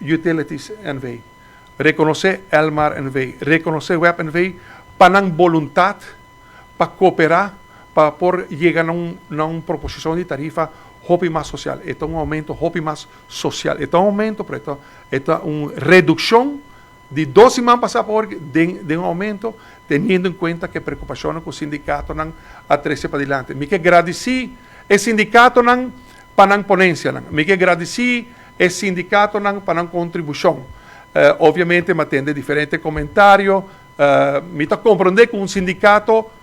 Utilities NV, rekonosé Elmar NV, rekonosé WEB NV pa nan boluntat pa kooperá pa por yega na un proposishon di tarifa hopi mas sosial. E ta un oumento hopi mas sosial. E ta un oumento, pero e ta un redukshon di 2 siman pasá pa di un oumento, teniendo en kuenta ku e preokupashon ku e sindikatonan a trese padilanti. Mi ke gradisí e sindikatonan pa nan ponensia, mi ke gradisí e sindikatonan pa nan kontribushon. Obviamente, mi a tende diferente komentario, mi ta komprondé ku un sindikato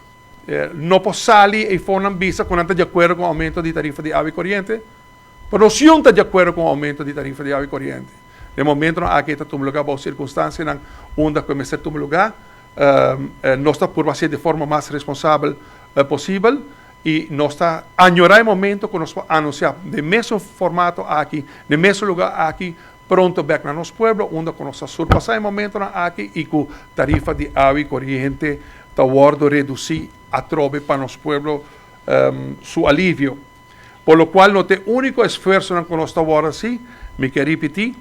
no por sali i for bisa ku nan ta di akuerdo ku oumento di tarifa di awa i koriente, pero si ta di akuerdo ku oumento di tarifa di awa i koriente. Na momento aki ta tuma lugá bou sirkunstansianan unda ku mester tuma lugá, nos ta purba di forma mas responsabel posibel i nos ta añorá e momento ku nos por anunsiá den mesun formato aki, den mesun lugá aki, pronto bèk na nos pueblo, unda ku nos ta surpasá e momento aki i ku tarifa di awa i koriente ta wòrdu redusí atrobe pa nos pueblo su alivio. Por lo kual no ta e úniko esfuerso ku nos ta hasi, mi ke ripití,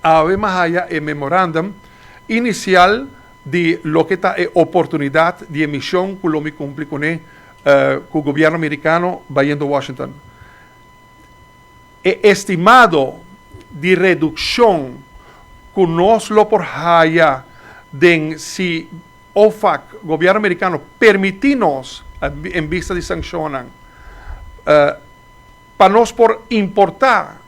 awe m'a haya e memorándum inisial di loke ta e oportunidat di emishon ku lo mi kumpli kuné ku gobièrnu amerikano bayendo Washington. E estimado di redukshon ku nos lo por haya den si OFAC, gobièrnu amerikano, permití nos, en bista di sanshon, pa nos por importá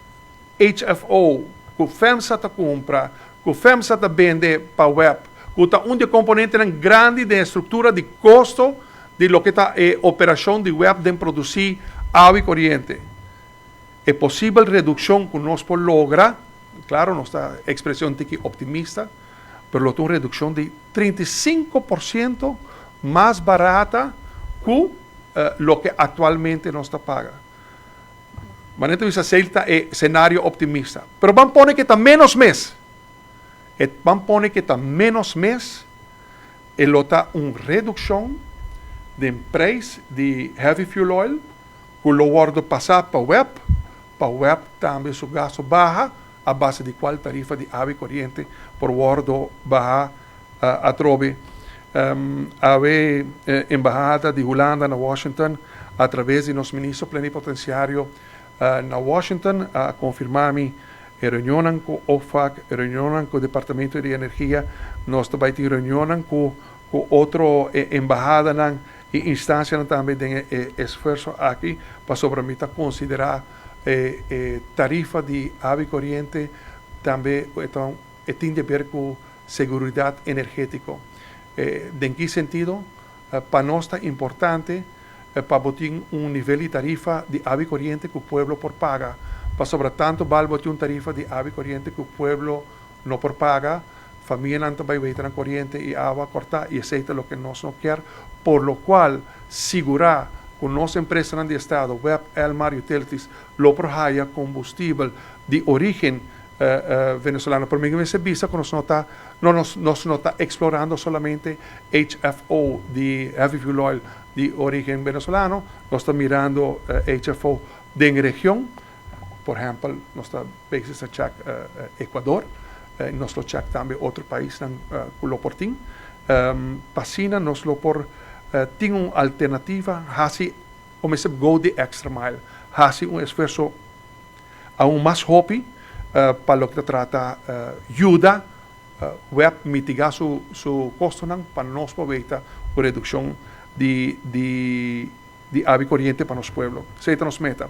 HFO, ku FEMSA ta kumpra, ku FEMSA ta bende pa WEB, ku ta un di e komponentenan grandi di struktura di kosto di loke ta e operashon di WEB di produsí awa i koriente. E posibel redukshon ku nos por logra, klaro, nos ta ekspreshon tiki optimista, pero lo un redukshon di 35% mas barata ku loke aktualmente nos ta paga. Manera bisa ta e senario optimista. Pero ban pone ku ta ménos mes. E ban pone ku ta ménos mes, e lo ta un redukshon di preis di heavy fuel oil, ku lo wòrdu pasa pa WEB, pa WEB tambe su gastu baha, a base di kual tarifa di awa i koriente por wòrdu baha atrobe. Awe embahada di Hulanda na Washington, a traves di nos minister plenipotensiario na Washington, a konfirmá mi reunion ku OFAC, reunion ku Departamento di Energia, nos tambe tin reunion ku otro embahada i instansia tambe den esfuerso aki pasobra mi ta konsiderá tarifa di awa i koriente tambe tin di ber ku seguridat energétiko. Den ki sentido? Pa nos ta importante pa tin un nivel di tarifa di awa i koriente ku pueblo por paga. Pasobra tantu bal bo tin un tarifa di awa i koriente ku pueblo no por paga, famianan tambe ta na koriente i awa kòrtá i esei ta loke nos no ke, por lo kual sigurá ku nos empresa di Estado, WEB, Elmar Utilities, lo por haya kombustibel di orígen venezolano. Pero mi ke bisa ku nos no ta eksplorando solamente HFO di heavy fuel oil di orígen venezolano, nos ta mirando HFO den region, por ehèmpel, nos ta bezig ta check Ecuador, nos ta check tambe otro pais ku lo por tin. P'asina nos lo por tin un alternativa, hasi, kuminsá go the extra mile, hasi un esfuerso aún mas hopi pa loke ta trata yuda WEB mitigá su kostonan pa nos por un redukshon di awa i koriente pa nos pueblo. Esei ta nos meta.